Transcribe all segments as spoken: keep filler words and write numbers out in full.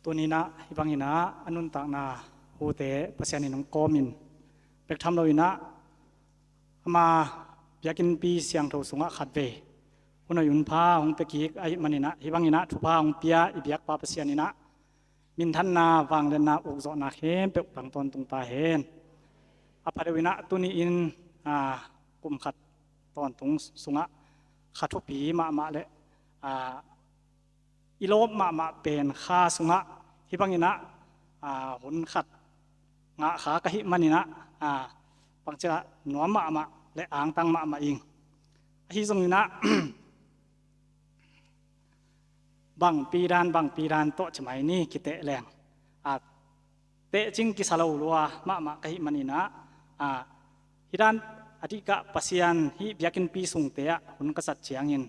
Tuni-in ah hih bangin ah a nuntakna hute Pasian in hong kawmin bek tham loin ah ama biakinnpi siangtho sungah khatvei hun hoih hun pha hong pia kik ahih manin ah hih bangin ah thupha hong pia i biakpa Pasian in ah minthanna vangliatna ukzawhna khempeuh tang tawntung ta hen. A phadeuh in ah tuni-in, aa, kum khat tawntung sungah kha thupi mahmah le, aa, i lawp mahmah pen kha sungah hih bangin ah, aa, hun khat ngah kha ka hih manin ah, aa, bangci-in ah nuam mahmah le angtang mahmah ing. Ahi zongin ah bangpi dan bangpi dan tawh ci mai ni, kiteh leng, aa, tehcing kisa lo lua mahmah ka hih manin ah, aa, hih dan a diakdiak Pasian hih biakinnpi sungte ah hun ka zat ciangin,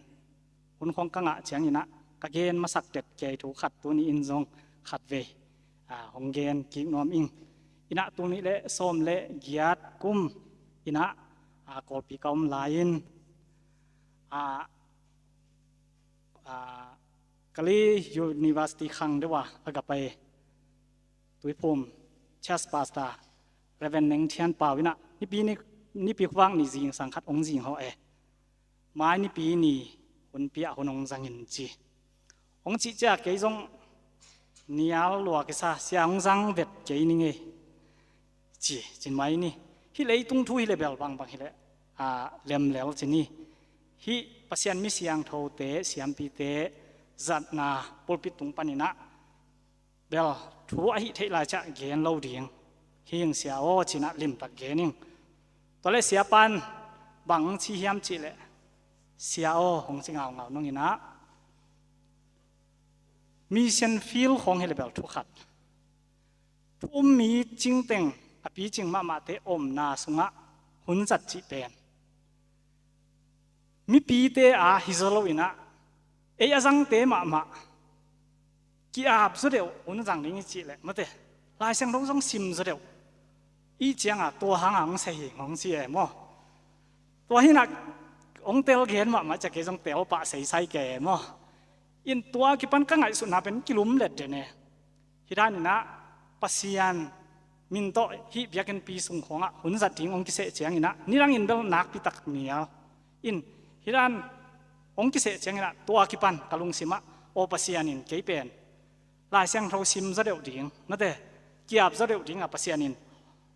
hun khawng ka ngah ciangin ah ka gen masak tek kei thu khat tuni-in zong khatvei, aa, hong gen kik nuam ing. In ah tul nih le sawm le giat kum in ah, aa, Kawlpi ka om lai-in, aa, aa, Kalay University khang deuh ah a ka pai Tuiphum Church Pastor Reverend Neng Thian Pau in ah Nipi ni, Nipi khuavak ni zingsang khat hong zing hawh e. Mai Nipi ni hunpi ah hun hong zang in ci. Hong cih ciang kei zong nial lua kisa, sia hong zang vet kei ning ei ci, ci mai ni. Hih leitung thu hi leh bel bangbang hi leh, aa, lemlel ci ni. Hih Pasian mi siangthote, siampite zatna pulpit tung panin ah bel thu ahi theih lai ciang gen lo ding hi ing sia aw, ci-in ah limtak gen ing. Tua leh siapa in bang ci hiam cih leh, sia aw, hong ci ngaungau nung in ah mission field khawng hi leh bel thu khat, thu um mi cingteng, a picing mahmahte omna sungah hun zat cih pen mipite a hi zaw loin ah ei a zangte mahmah ki-ap zaw deuh hun zang ding i cih leh, mate, Lai Siangtho zong sim zaw deuh i cih ciangah tua hangah hong sia hi hong ci e maw. Tua hi-in ah hong tel gen mahmah ciang kei zong tel pah seisai kei e maw. In tua kipan ka ngaihsutna pen kilumlet den e. Hih danin ah Pasian min tawh hih biakinnpi sung khawngah hun zat ding hong kiseh ciangin ah nidangin bel nakpi tak nial in, hih dan hong kiseh ciangin ah tua kipan ka lungsim ah, aw, Pasian in kei pen Lai Siangtho sim zaw deuh ding, mate, ki-ap zaw deuh dingah Pasian in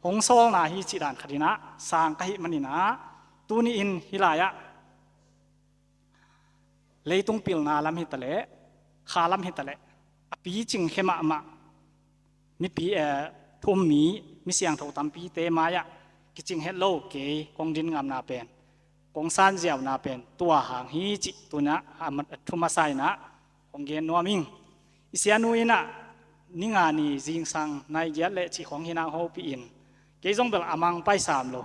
hong sawlna hi cih dan khat in ah sang ka hih manin ah tuni-in hih lai-ah leitung pilna lam hi ta leh, kha lam hi ta leh, a picing khia mahmah mipi, eh, thu um mi, mi siangtho tampite mai-ah kicing het lo kei kong din ngamna pen, kong sanziauna pen tua hang hi cih tu-in ah a ma-, a thu masa in ah kong gen nuam ing. I sianu in ah ni nga ni zingsang nai giat le cih khawng hi-in ah hopih in, kei zong bel a mang pai sam lo.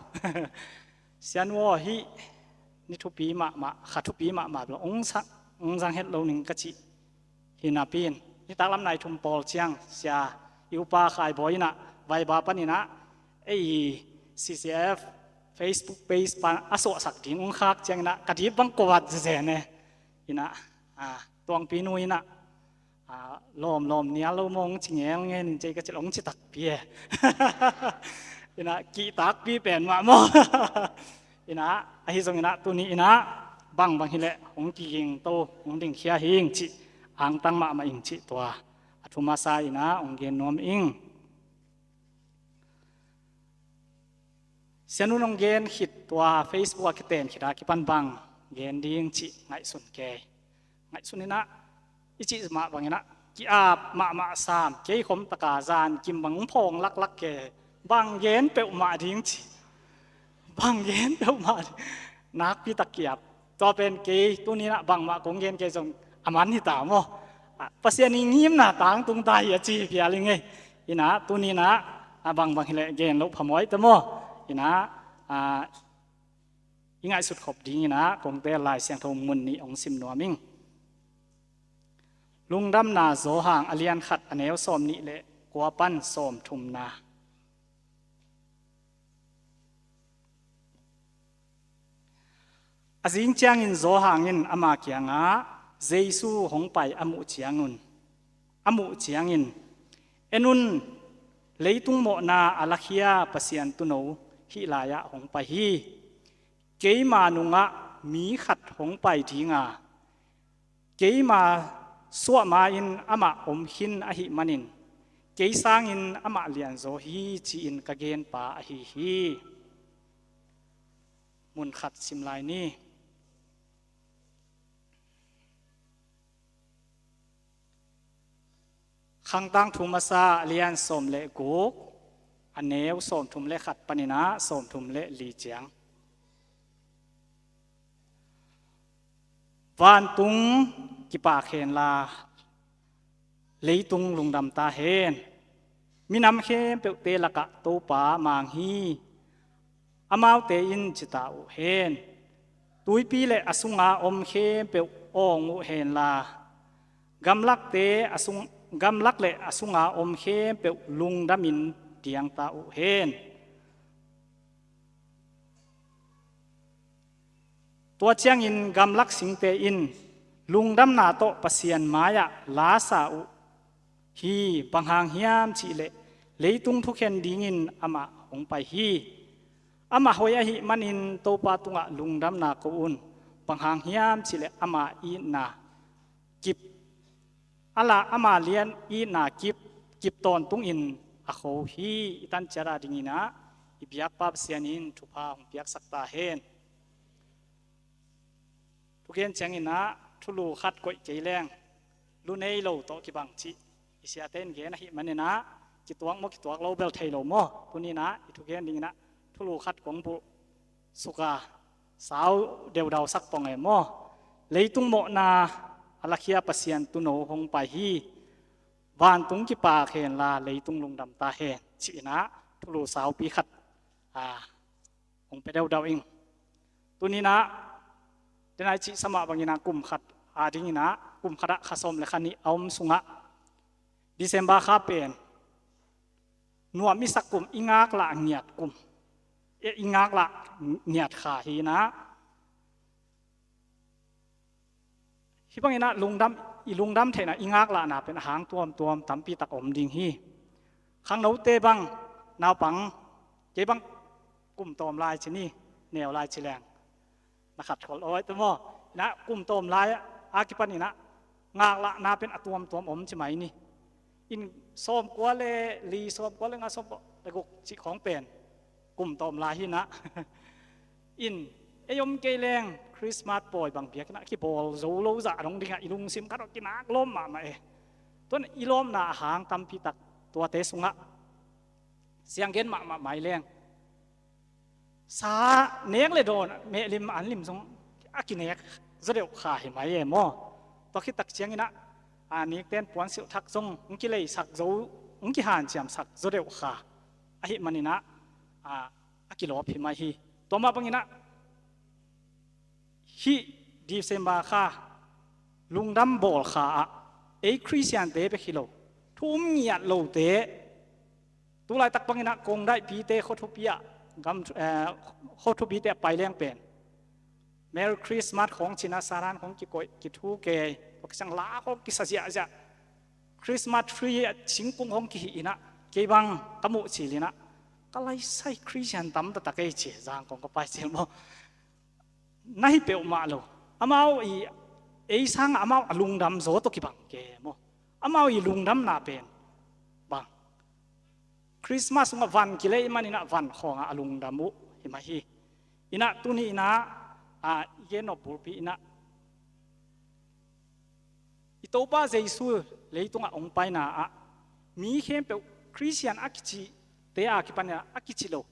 Sianu aw, hih ni thupi mahmah, kha thupi mahmah bel hong sa-, hong zang het lo ning ka cih hi napi-in, nitak lam nai thum pawl ciang sia i upa Khai Bawi in ah Viber panin ah ei C C F Facebook page pan a suahsak ding hong khak ciangin ah ka dip bang kuat zezen e. In ah, ah, Tuangpi nu in ah, ah, lawmlawm nial lo maw, hong ci ngelngel in ci ei ka cih leh hong ci takpi e. In ah kihtakpi pen mah maw. In ah ahi zongin ah tuni in ah bangbang hi leh hong kigingto, hong dingkhia hi ing cih, angtang mahmah ing cih tua a thu masa in ah hong gen nuam ing. Sianu in hong gen khit tua Facebook ah kiten khit a kipan bang gen ding cih ngaihsun kei. Ngaihsun in ah i cih mah bangin ah ki-ap mahmah sam, kei khom taka zan kim bang hong phawng laklak kei. Bang gen peuhmah ding ci, bang gen peuhmah ding, nakpi tak ki-ap. Tua pen kei tuni in ah bangmah kong gen kei zong a man hi ta maw. Ah, Pasian i ngimna tangtung ta hi a ci hi phial ing ei. In ah tuni in ah, ah, bangbang hi leh gen loh phamawh ta maw. In ah, ah, i ngaihsut khop dingin ah kong teel Lai Siangtho mun nih hong sim nuam ing. Lungdamna Johan a lian khat a neu sawm nih le kua pan sawm thumna. A zing ciangin Johan in ama kiangah Jesu hong pai a muh ciangun, a muh ciangin En un, leitung mawhna a lakhia Pasian tuuno hih lai-ah hong pai hi. Keima nungah mi khat hong pai dinga, keima suahma-in amah om khin ahih manin, kei sangin amah lianzaw hi, ci-in ka genpa ahi hi. Mun khat sim lai ni. Khang Tangthu Masa a lian sawm le guk, a neu sawmthum le khat panin ah sawmthum le li ciang. Vantung kipak henla, leitung lungdam ta hen. Minam khempeuhte lakah Topa mang hi. Amaute in ci ta uh hen. Tuipi le a sunga om khempeuh awng uh henla, gamlakte a sung, gamlak le a sunga om khempeuh lungdamin diang ta uh hen. Tua ciangin gamlak singte in lungdamna tawh Pasian mai-ah la sa uh hi. Bang hang hiam cihleh, leitung thukhen dingin amah hong pai hi. Amah hoih ahih manin Topa tungah lungdamna ko un. Bang hang hiam cihleh, ama itna kip, a la, ama lian itna kip, kip tawntungin a kho hi. I tan ciat a dingin ah i biakpa Pasian in thupha hong piaksak ta hen. Thugen ciangin ah thulu khat koih kei leng lu nei lo tawh kibang cih i siate in gen ahih manin ah, kituak maw kituak lo bel thei lo maw, tuni-in ah i thugen dingin ah thulu khat kong bulh suk a, sau deudau sak pong e maw. Leitung mawhna a lakhia Pasian tuuno hong pai hi. Vantung kipak henla, leitung lungdam ta hen, ci-in ah thulu saupi khat, a, hong pia deudau ing. Tuni-in ah, den ai cih sa mah bangin ah kum khat a dingin ah, kum khat ah kha sawm le kha nih a om sungah December kha pen nuam i sak kum, i ngaklah ngiat kum, e, i ngaklah ngiat kha hi-in ah, hih bangin ah lungdam, i lungdam theihna, i ngaklahna pen a hang tuamtuam tampi tak om ding hi. Khangnote bang, naupang, kei bang kum tawm lai ci ni, neu lai ci leng na khat khol awi tu maw. Inah kum tawm lai a kipan inah ngaklahna pen a tuamtuam om ci mai ni. In sawmkua le li, sawmkua le nga, sawmkua le guk cih khawng pen kum tawm lai hi inah. In ei om kei leng Christmas pawi bang biakinn ah kibawl zo lo zah dong dingah i lungsim khat aw kinak lawm mahmah e. Tuan i lawmna a hang tampi tak tuate sungah sianggen mahmah mai leng, sa nek le dawn, mehlim anlim zong a kinek zaw deuh kha hi mai e maw. Tua khit tak ciangin ah, a, nikten puansilh thak zong hong kileisak zo, hong kihanciamsak zaw deuh kha ahih manin ah, a, a kilawp hi mai hi. Tua mah bangin ah hih December kha, lungdam bawl kha ah ei Khristiante bek hi lo, thu um ngiat lote, tu laitak bangin ah kong daihpite khua thupi ah, gam, eh, khua thupite ah pai leng pen Merry Christmas khawng ci-in ah saran khawng kikoih, kithu kei, tua kisang la khawng kisa ziahziah, Christmas tree ah singkung khawng kihih inah, kei bang ka muh cil inah, ka laisai Khristian tam taktak ei ci, Zangkong ka pai cil maw. Na hi peuhmah lo. Amau i, ei sangah amau a lungdam zaw tawh kibang kei maw. Amau i lungdamna pen bang, Christmas sungah van kilei manin ah van khawngah a lungdam uh hi mah hi. Inah tuni inah, a, i gen nop bulpi inah i Topa Jesu leitungah hong paina ah mi khempeuh Khristian a kicihte a kipan inah a kici lo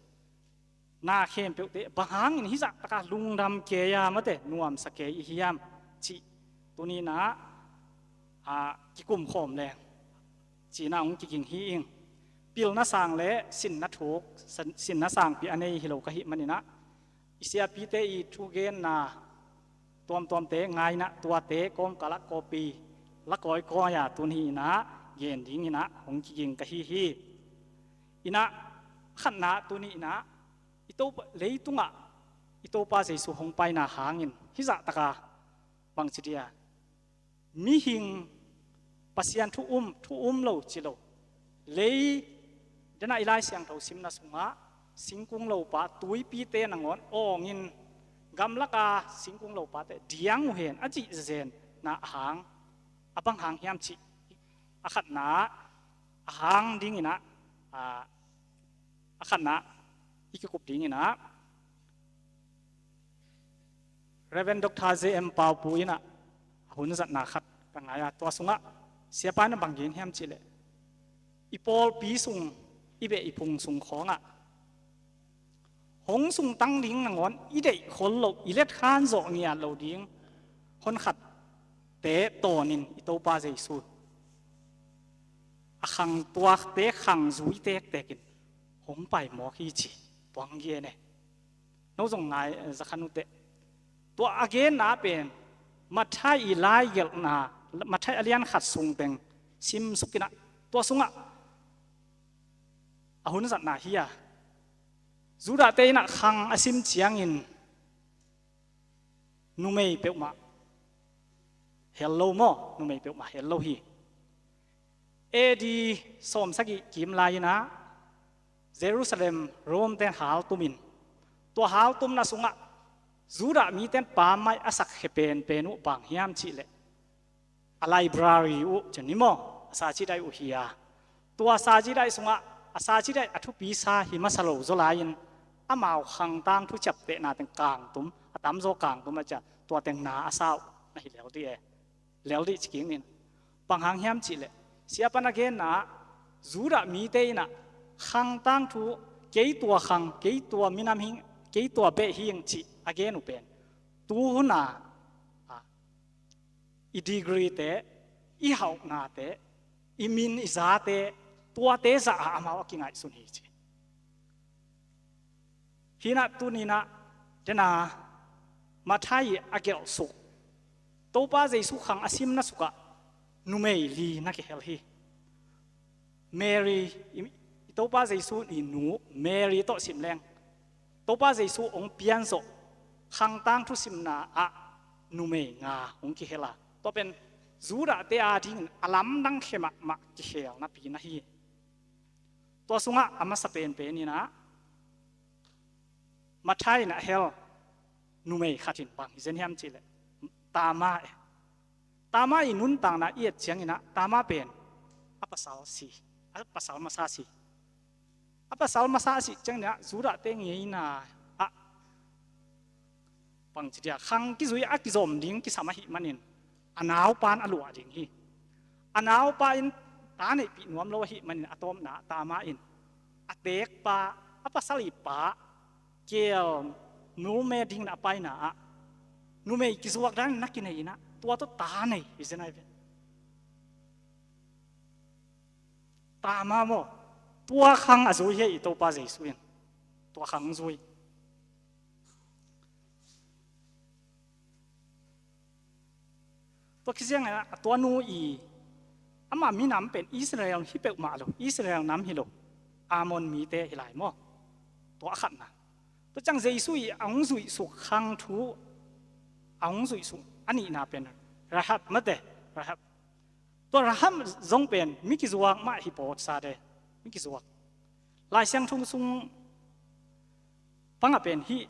na khempeuhte bang hangin hih zah taka lungdam kei a, mate nuamsa kei i hiam cih tuni inah, a, kikum khawm leng ci-in ah hong kiging hi ing. Pilna sang le sinna thuk, san-, sinna sangpi a nei hi lo ka hih manin ah, i siapite i thugenna tuamtuamte ngai inah tuate kawmkal ah kawpi la kawikawi a tuni inah gen dingin ah hong kiging ka hi hi. Inah khatna tuni inah i Topa, leitungah i Topa Jesu hong paina hangin hih zah taka bangci dia, mihing, Pasian thu um, thu um lo ci lo, lei, dena i Lai Siangtho simna sungah singkung lopa tuipite nangawn awngin gamlaka singkung lopate diang uh hen a cih zenna a hang, a bang hang hiam cih a khatna, a hang dinginah, a, a khatna i kikup dinginah Reverend Doctor J M Paupu inah a hun zatna khat ka ngai a, tua sungah siapa in a bang gen hiam cihleh, i pawlpi sung, i beh i phung sung khawngah hong sungtang ding nangawn i deih khol loh, i letkhan zawh ngiat lo ding honkhatte tawnin i Topa Jesu a khang tuakte khang zui tektekin hong pai mawk hi ci, tua hong gen e. No zong ngai, eh, zakhan uh teh. Tua a genna pen Matthai i lai gelhna, Matthai a lian khat sung teng simsukinah, tua sungah a hun zatna hi a, Judahte inah khang a sim ciangin numei peuhmah hel lo maw, numei peuhmah hel lo hi. A D sawmsagih kim lai-inah Jerusalem Rome ten haltumin, tua haltumna sungah Judah miten pammaih a sakkhia penpen uh bang hiam cihleh, a library uh ci ni maw, a sacidai uh hi a, tua sacidai sungah a sacidai a thupisa hi masa lo zaw lai-in amau khangtang thu ciaptehna teng kangtum, a tamzaw kangtum a ciah, tua teng na a sa uh na hi lel dih e. Lel dih ci kik ning. Bang hang hiam cihleh, siapa in a genna ah Judah mite inah khangtang thu, kei tua khang, kei tua minam hi, kei tua beh hi ing cih a gen uh pen, tuhuna, a, i degree-te, i hauhnate, i min i zate, tuate zah ah amau a kingaihsun hi ci. Hinah tuninah dena Matthai a gelhsuk, Topa Jesu khang a simna sukah numei li na kihel hi. Mary, i, i Topa Jesu i nu Mary tawh sim leng, Topa Jesu hong pianzawh khangtang thusimna ah numei nga hong kihel a, tua pen Judahte adingin a lamdang khia mahmah kikhelnapi na hi. Tua sungah a masa penpen inah Matthai in a hel numei khat in bang hi zen hiam cihleh, Tamar e. Tamar i nuntakna i et cianginah Tamar pen a pasal si, a pasal masa si. A pasal masa a sih cianginah Judahte ngeina ah bangci dia, khang kizui a kizom ding kisam ahih manin a naupa in a luah ding hi. A naupa in ta neihpih nuam lo ahih manin a tawpna Tamar in a teekpa, a pasal i pa keel nulme dingin a paina ah numei kizuak danin na kinei inah tua tawh ta nei hi zen ai ve. Tamar maw, tua khang a zui hi i Topa Jesu in. Tua khang zui. Tua khit ciangin a tua nu i, ama minam pen Israel hi peuhmah lo, Israel nam hi lo, Ammon mite hi lai maw. Tua a khatna. Tua ciang Jesu i a hong zuihsuk khang thu, a hong zuihsuk a nihna pen Rahab mate, Rahab. Tua Rahab zong pen mi kizuak mah hi pawtsa de, mi kizuak. Lai Siangtho sung pangah pen hih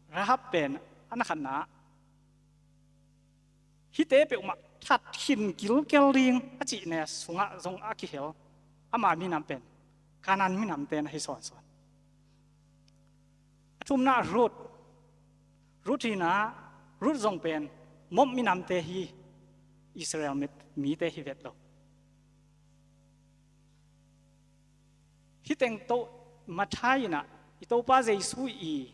Rahab pen a na khatna, hihte peuhmah that khin kilkel ding a cih ne sungah zong a kihel, ama minam pen Kanaan minamte na hi sawnsawn. A thumna Ruth. Ruth hina, Ruth zong pen Moab minamte hi, Israel mit, mite hi vet lo. Hih teng tawh Matthai inah i Topa Jesu i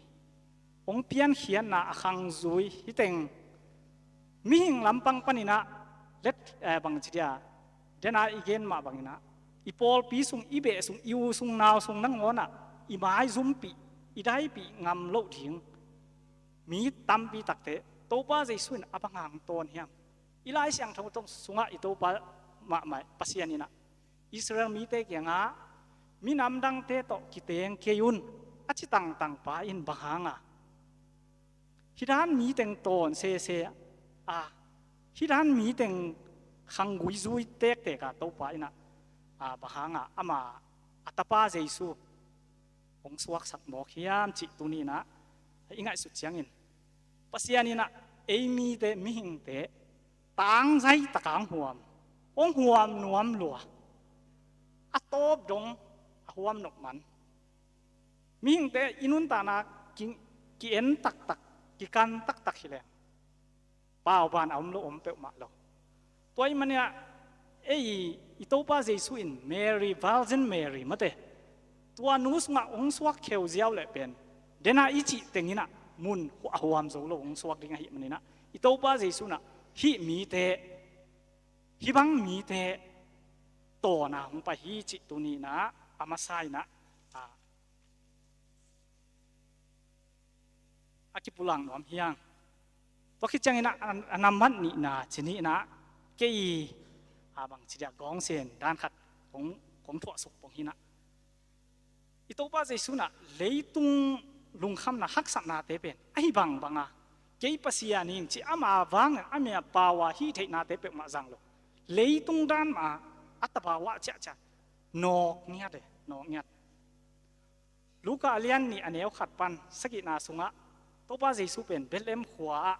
hong piankhiatna a khang zui, hih teng mihing lampang paninah let, eh, bangci dia, dena i gen mah banginah i pawlpi sung, i beh sung, i u sung, nau sung nangawnah i maizumpih, i daipih ngam loh ding mi tampi takte Topa Jesu in a bang hang tawn hiam? I Lai Siangtho tawh sungah i Topa mahmah Pasian inah Israel mite kiangah minam dangte tawh kiteng kei un a ci tangtang pa in bang hanga hih dan mi teng tawn sese a, hih dan mi teng khanggui zui tektek a Topa inah a, bang hangah ama a tapa Jesu hong suaksak mawk hiam cih tuni-in ah i ngaihsut ciangin, Pasian in ah ei mite, mihingte tangzai taka hong huam, hong huam nuam lua, a tawp dong a huam nop man. Mihingte i nuntakna ki, ki-en taktak, kikan taktak hi leng, pauban a om lo om peuhmah lo. Tua ahih manin ah ei i Topa Jesu in Mary, Virgin Mary mate, tua nu sungah hong suak kheu ziau leh pen, den a i cih teng in ah mun a huam zo lo hong suak ding ahih manin ah, i Topa Jesu in ah hih mite, hih bang mite tawna hong pai hi cih tuni-in ah a masa in ah, a, a kipulak nuam hi hang. Tua khit ciangin ah, a, a nambat nihna, ci ni-in ah, kei, a, bangci dia, gawngsen dan khat kong, kong thuahsuk pong hi-in ah, i Topa Jesu in ah leitung lungkhamna, haksatnate pen ahi bangbang a, kei Pasian hi ing ci, ama vang in, ama pau a hih theihnate peuhmah zang lo, leitung dan mah a, a tabaw ah ciahciah nawk ngiat e, nawk ngiat. Luka a lian nih a neu khat pan sagihna sungah Topa Jesu pen Bethlehem khua-ah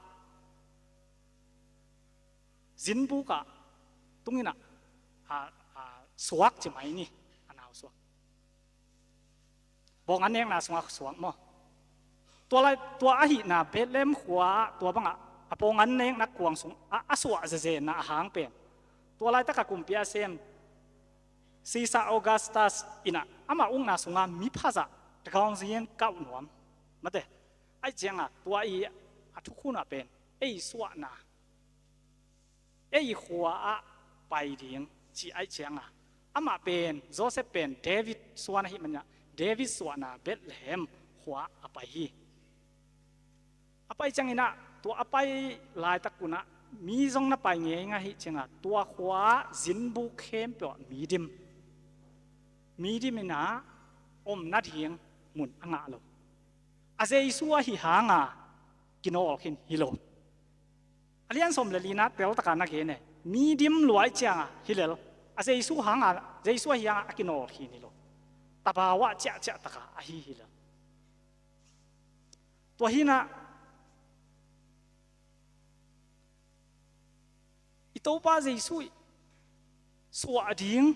zinbuk ah tung in ah, a, a, suak ci mai ni, a nau suak. Bawng an nekna sungah suak maw. Tua lai, tua ahihna Bethlehem khua-ah tua bangah a bawng an nekna kuang sungah a suah zezenna a hang pen, tua laitak a kumpi a sem Caesar Augustus in ah amah ukna sungah mi phazah tagaung zingin kauh nuam mate. Ahih ciangah tua i a thukhun ah pen ei suahna, ei khua-ah pai ding ci ahih ciangah, amah pen, Joseph pen David suan ahih manin ah David suahna Bethlehem khua-ah a pai hi. A pai ciangin ah, tua a pai laitak un ah mi zong na pai ngeingai ahih ciangah, tua khua-ah zinbuk khempeuh ah mi dim, mi dim in ah om nading mun a ngah lo. A Jesu ahi hanga kinawl khin hi lo. A lian sawm le lina teltak a na gen e, mi dim lua ahih cianga hi lel, a Jesu hanga, Jesu ahi hanga a kinawl khin hi lo. Tabaw ah ciahciah taka ahi hi lel. Tua hi-in ah i Topa Jesu i suah ding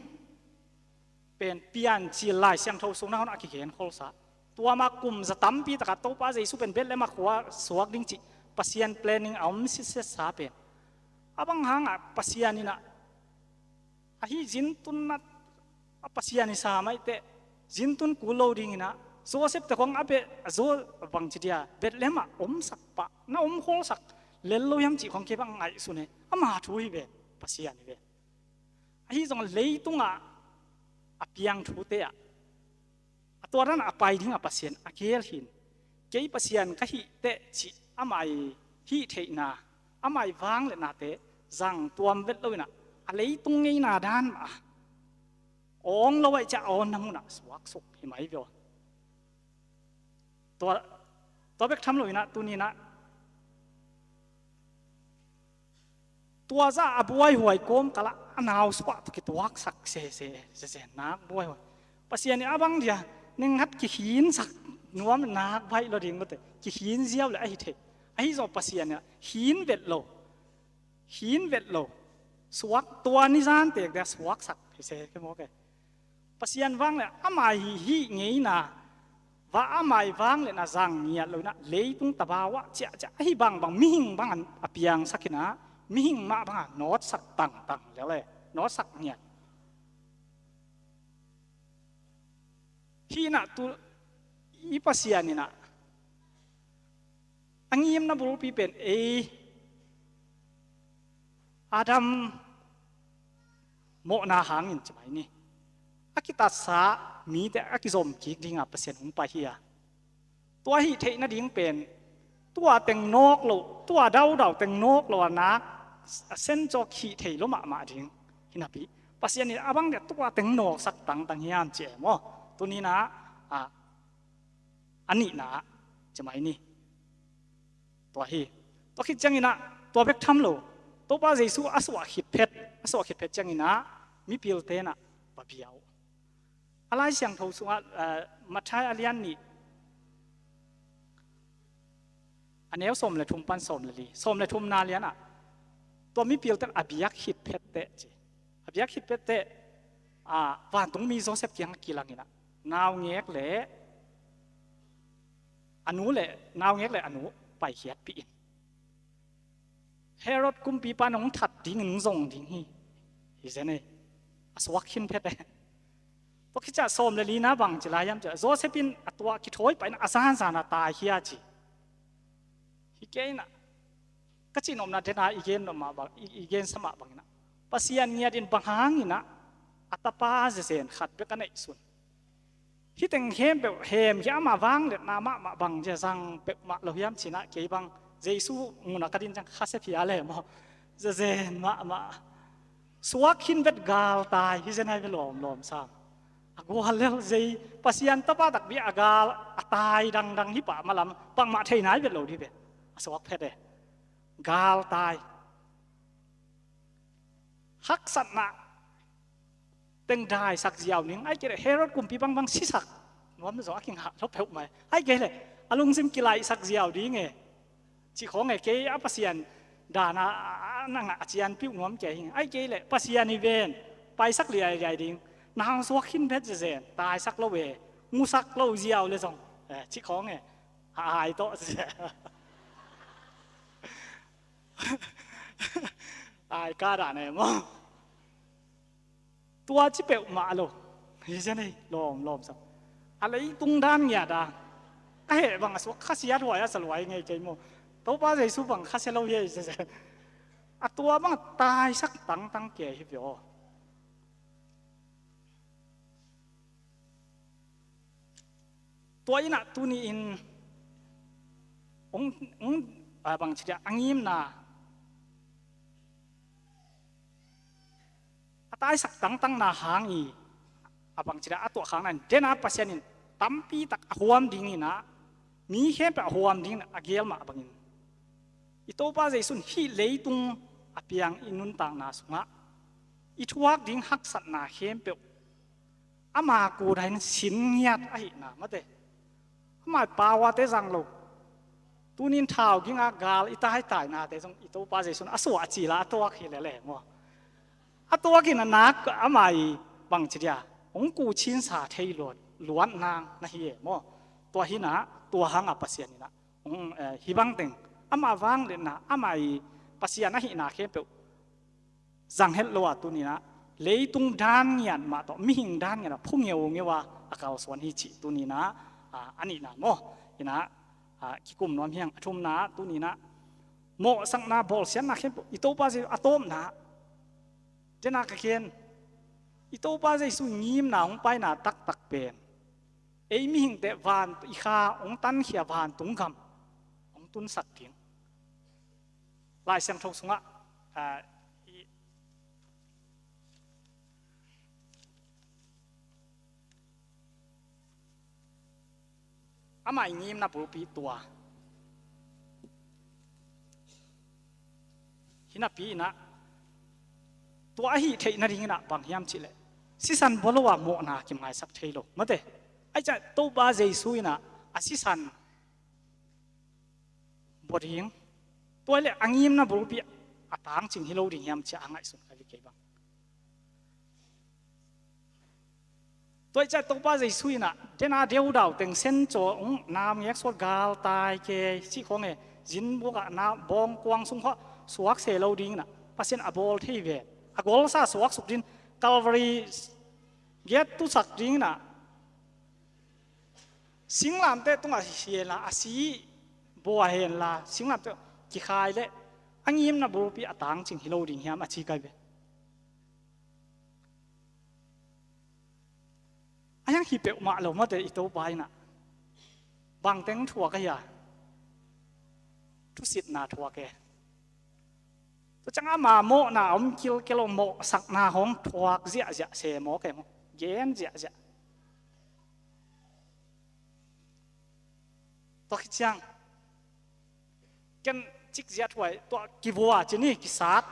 pen Piancil Lai Siangtho sung nangawn a kigen kholsa. Tua ma kum za tampi takah Topa Jesu pen Bethlehem ah khua suak ding cih Pasian planning a om sitsetsa pen, a bang hangah Pasian in ah ahi zintun na a Pasian i sa maiteh, zintun kul lo dingin ah Joseph te khong a beh, a zo bangci dia Bethlehem ah omsak pah, na om kholsak lel lo hiam cih khong kei bang ngaihsun e. Ama thu hi ve, Pasian hi ve. Ahi zong leitungah a piang thute ah, a tua dan a pai dingah Pasian a gel hi-in, kei Pasian ka hih teh cih ama i hih theihna, ama i vangliatnate zang tuam vet lo in ah, a leitung ngeina dan mah a awng lo ahih ciah a awnna munah suaksuk hi mai ve aw. Tua, tua bek tham lo in ah, tuni in ah tua zah a buaihuai kawmkalah a nausuah tawh kituaksak sese, sese, nak buaihuai. Pasian in a bang dia, nenghat kikhinsak nuam, nak baih lo ding mate, kikhin ziau le ahi thei. Ahi zong Pasian in ah khin vet lo, khin vet lo, suak, tua ni zan tek dia suaksak hi se ke maw ke. Pasian vangliat, ama i hih ngeina, va ama i vangliatna zang ngiat lo in ah, leitung tabaw ah ciahciah ahi bangbang, mihing bang a piangsak in ah, mihing mah bang a nawtsak tangtang lel e, nawtsak ngiat. Hih in ah tu i Pasian in ah a ngimna bulpi pen ei Adam mawhna hangin ci mai ni. A kitatsa mite a kizom kik dinga Pasian hong pai hi a, tua hih theih nading pen tua teng nawk lo, tua daudau teng nawk lo a nak a sen cawk hih thei lo mahmah ding hi napi, Pasian in a bang dia tua teng nawksak tangtang hiam ci e maw. Tuni in ah, a, a nihna ah ci mai ni. Tua hi. Tua khit ciangin ah, tua bek tham lo, Topa Jesu a suah khit phet, a suah khit phet ciangin ah mipilte in ah va bia uh. A Lai Siangtho sungah, eh, Matthai a lian nih, a neu sawm le thum pan sawm le li, sawm le thumna lianah, tua mipilte in a biak khit phetteh ci. A biak khit phetteh, ah, vantungmi Joseph kiangah kilang inah, naungek le a nu le, naungek le a nu paikhiatpih in. Herod kumpipa in hong that dingin hong zong ding hi. Hi zen ei. A suak khin phet e. Tua khit ciah sawm le lina bang ci lai hiam ciah, Joseph in a tua kithawi pah in a zanzan a taikhia ci. Hi kei inah, ka cihnopna dena i gen nop mah bang, i, i gensa mah bang inah, Pasian ngiat in bang hang inah a tapa zezen khat bek a neihsun? Hih teng khempeuh hemkhia, ama vangliatna mahmah bang zia zang peuhmah lo hiam ci inah, kei bang Jesu munah ka din ciang khasia phial e maw. Zezen mahmah. Suak khin vet, galtai hi zen ai ve lawmlawm sang. A gual lel zei, Pasian tapa takpi a gal, a tai dangdang hi pah malam, bangmah thei nai vet lo dih ve. A suak phet e. Galtai. Haksatna teng daisak ziau ding, ai kei leh Herod kumpi bangbang sisak nuam zong a kingah lo peuhmah e. Ai kei leh a lungsim kilaihsak ziau ding e. Cih khawng e, kei a Pasian dan a, a, a na ngah a cianpih uh nuam kei hi. Ai kei leh Pasian hi ven, paisak liailiai ding. Nang suak khin vet zezen, taisak lo e, musak lo ziau le zong, eh, cih khawng e. A ai tawh zia. Ai ka dan e maw. Tua ci peuhmah lo. Hi zen ei, lawmlawm sang. A leitung dan ngiat a, a heh bang a suak khasia luai a sa luai ngei kei maw. Topa Jesu bang khasia lo hi ei zen zen. A tua bang taisak tangtang kei hi ve aw. Tua inah tuni-in hong, hong, a, bang ci dia, a ngimna, a taisak tangtangna hang i, a bang ci dia, a tuahkhakna in dena Pasian in tampi tak a huam ding inah, mi khempeuh a huam ding inah a gel mah bangin, i Topa Jesu in hih leitung a piang i nuntakna sungah i thuak ding haksatna khempeuh ama kut ah in sin ngiat ahihna mate. Ama pau a te zang lo. Tunin thau ging a gal i taitainate zong i Topa Jesu in a suah a cil a a tuak hi lele maw. A tuak in a nak ama i bang ci dia, hong kuchinsa thei luat, luat nang na hi e maw. Tua hi inah, tua hang a Pasian inah hong, eh, hih bang teng ama vangliatna, ama i Pasian ahihna khempeuh zang het lo a tuni inah, leitung dan ngiat mah tawh, mihing dan ngiat mah, phu ngeungeu a a kalsuan hi cih tuni inah, a, a nihna maw. Inah, a, kikum nuam hi hang. A thumna tuni inah, mawhsakna bawlsiatna khempeuh i Topa Jesu a tawpna. Dena ka gen, i Topa Jesu ngimna hong paina taktak pen ei mihingte van i kha hong tankhia vantung gam hong tunsak ding. Lai Siangtho sungah, ah, i, ama i ngimna bulpi tua hi napi inah, tua ahi theih nading inah bang hiam cih leh, sisan bua lo a mawhna kimaisak thei lo mate. Ai ciah Topa Jesu inah a sisan bua ding, tua leh a ngimna bulpi a tangcing hi lo ding hiam ci a ngaihsun ka hi kei bang. Tua i ciah Topa Jesu inah dena deudau teng sen caw, ung, nam ngek suat, galtai kei cih khawng e, zinbuk ah na bawngkuang sung khawh suak se lo ding inah Pasian a bawl thei ve. A golsa suaksuk ding, Calvary gate tusak ding inah, singlamteh tungah hi henla, a si bua henla, singlamteh kikhai leh a ngimna bulpi a tangcing hi lo ding hiam a ci kai ve. A hiang hi peuhmah lo mate i Topa inah. Bangteng thuak a hia? Thusitna thuak e. Tua ciang ama mawhna a om kilkel lo, mawhsakna hong thuak ziahziah se maw kei maw. Gen ziahziah. Tua khit ciang ken cik ziah thuai, tua kivua ci ni, kisat.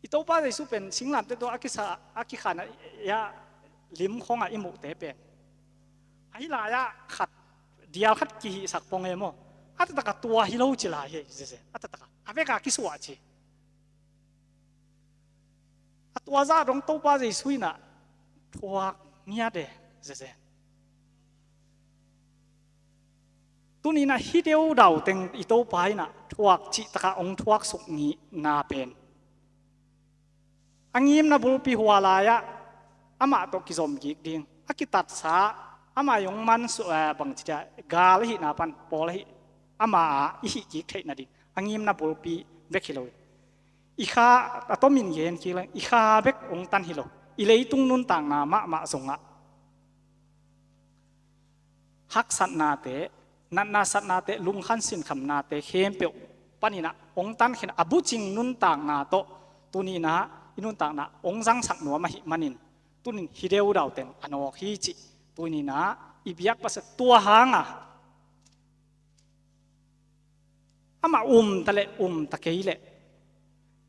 Topa Jesu pen singlamteh tawh a kisa, a kikhan a, lim khawngah i muhte pen, ahi lai-ah khat, dial khat kihihsak pong e maw, a taktak a tua hi lo ci lai hi, zeze, a taktak a, a vek a kisuah ci. A tua zah dong Topa Jesu in ah thuak ngiat e, zeze. Tuni in ah hih deudau teng i Topa in ah thuak cih takah hong thuaksuk ngihna pen, a ngimna bulpi hua lai-ah amah tawh kizom kik ding, a kitatsa, amah i hong man su-, eh, bangci dia, gal ahihna pan pawl ahi, amah a i hih kik theih nading a ngimna bulpi bek hi lo hi. I kha, a tomin gen kik leng, i kha bek hong tan hi lo, i leitung nuntakna mahmah zongah haksatnate, natna satnate, lungkhan sinkhamnate khempeuh panin ah hong tankhin a bucing nuntakna tawh tuni in ah i nuntakna hong zangsak nuam ahih manin, tuni in hih deudau teng a nawk hi cih tuni in ah i biak Pasian tua hang a, amah um ta leh um ta kei leh,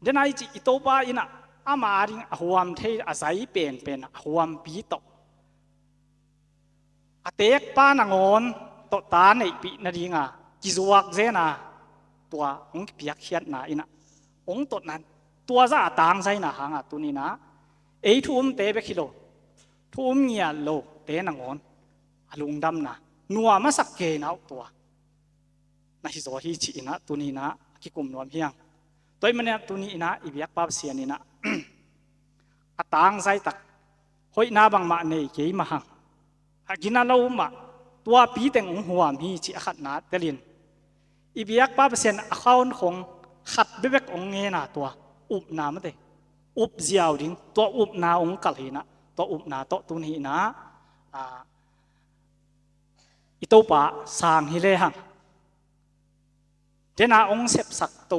den a i cih i Topa in ah ama ading a huam thei a zai penpen a huampi tawh, a tekpa nangawn tawh ta neihpih nadinga kizuak zen a, tua hong kipiakkhiatna in ah hong totna, tua zah a tangzaina hang a tuni in ah ei thu umte bek hi lo, thu um ngiat lote nangawn a lungdamna nuam a sak kei na uh tua na hi zaw hi ci-in ah tuni in ah a kikum nuam hi hang. Tua ahih manin ah tuni in ah i biakpa Pasian in ah a tangzai tak, hoihna bangmah nei kei mah hang, a gina lo mah, tuapi teng hong huam hi cih a khatna telin, i biakpa Pasian a khawn khong khat bekbek hong ngen a, tua upna mate, up ziau ding, tua upna hong kalh hi in ah, tua upna tawh tuni in ah, a, i Topa sang hi lehang, den a hong sepsak to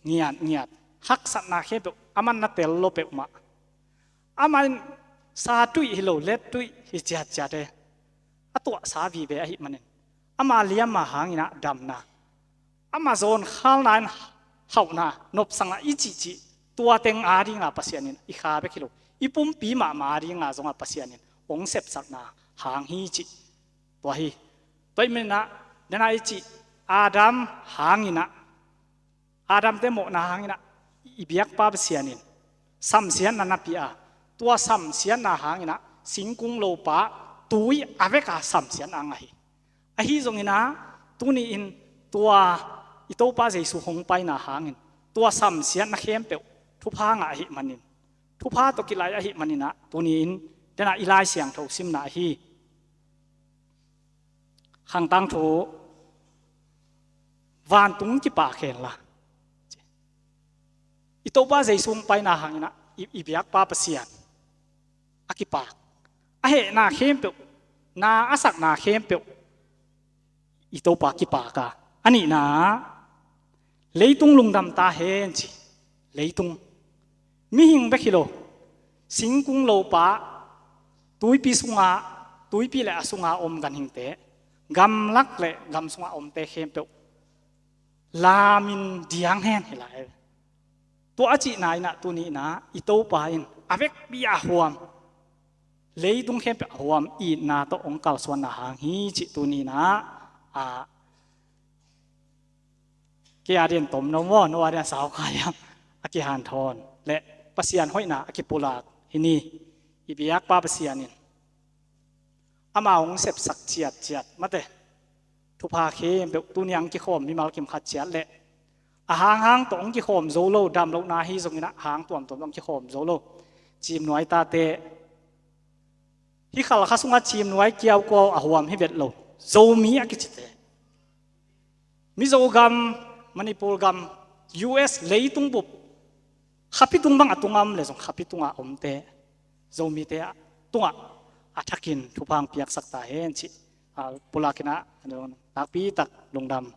ngiatngiat, haksatna khempeuh, aman na tel lo peuhmah, amah in sa tuih hi lo, let tuih hi ciatciat e, a tuahsa vive ahih manin, ama liamma hangin ah damna, ama zawnkhalna in hauhna, nopsakna i cihcih, tua teng adinga Pasian in i kha bek hi lo, i pumpi mahmah adinga zongah Pasian in hong sepsakna hang hi cih tua hi. Tua ahih manin ah, den a i cih Adam hangin ah, Adam-te mawhna hangin ah i biakpa Pasian in samsiatna na pia a, tua samsiatna hangin ah singkung lopa tui a vek a samsiatna ngah hi. Ahi zongin ah tuni in tua i Topa Jesu hong paina hangin tua samsiatna khempeuh thupha ngah ahih manin, thupha tawh kilai ahih manin ah tuni in den a i Lai Siangtho simna ahi Khang Tangthu, vantung kipak hen la, i Topa Jesu hong paina hangin ah i, i biakpa Pasian a kipak, a hehna khempeuh, na a sakna khempeuh i Topa kipak a, a nihna leitung lungdam ta hen ci. Leitung, mihing bek hi lo, singkung lopa, tuipi sunga, tuipi le a sunga om ganhingte, gamlak le gam sunga omte khempeuh lamin diang hen hi lai. Tua a cihna in ah tuni in ah i Topa in a vekpi a huam, leitung khempeuh a huam itna tawh hong kalsuanna hang hi cih tuni in ah, a, kei a di'n tom no maw, no a di'n sau kha hiam, a kihanthawn le Pasian hoihna a kipulak hi ni. I biakpa Pasian in ama hong sepsak ciatciat mate, thupha khempeuh tuni a hong kikhawm mimal kim khat ciat le a hanghang tawh hong kikhawm zo lo, dam lohna hi zongin ah hang tuamtuam tawh hong kikhawm zo lo, ciimnuai tate, hih Khalkha sungah ciimnuai kiaukuau a huam hi vet lo, Zomi a kicite, Mizo gam, Manipur gam, U S leitung bup, khapi tung bang a tunga om le zong khapi tunga omte, Zomite a tungah a thakin thupha hong piaksak ta hen cih, a, pulakin ah, a, nakpi tak lungdam